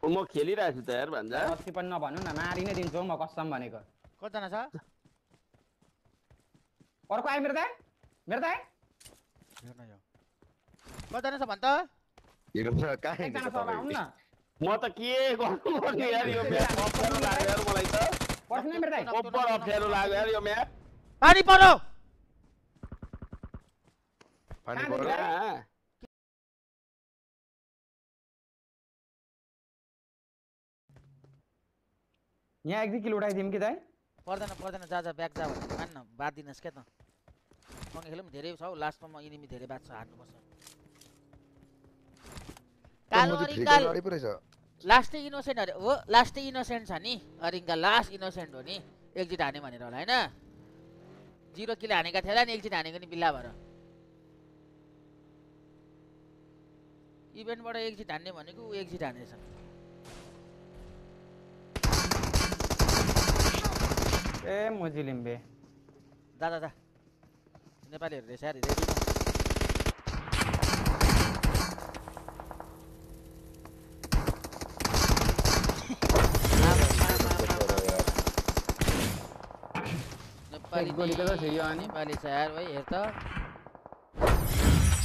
म खेलिरहेछु त यार भन्छ अस्ति पनि नभन्नु न मारि नै दिन्छु म कसम भनेको कतिजना छ अर्को आयो मेरो दाइ हेर्न यो कतिजना छ भन् त एकजना सर आउनु न म त के गर्नु पर्ने यार यो म्याच अप्ठ्यारो लाग्यो यार मलाई त पर्छ नि मेरो दाइ ओभर अप्ठ्यारो लाग्यो यार यो म्याच पानी पर्यो यहाँ एक दुई किलो उठाइदिउँ कि दाइ पर्दैन जा ब्याक जा भने मान न बात दिनुहोस् क्या त सँगै खेलौँ धेरै छ लास्टमा म इनिमी धेरै बात छ हार्नुपर्छ कालो अरिङ्गाल लास्टै इनोसेन्ट हो लास्टै इनोसेन्ट छ नि अरिङ्गाल लास्ट इनोसेन्ट हो नि एक्जिट हाने भनेर होला होइन 0 किलो हानेका थिएला नि एक्जिट हानेको नि बिल्ला भएर इभेन्टबाट एक्जिट हान्ने भनेको ऊ एक्जिट हानेछ ए मोजिलिम्बे जा नेपालीहरु रहेछ यार रेडी नेपाली गोली त छ यो अनि नेपाली छ यार भाइ हेर त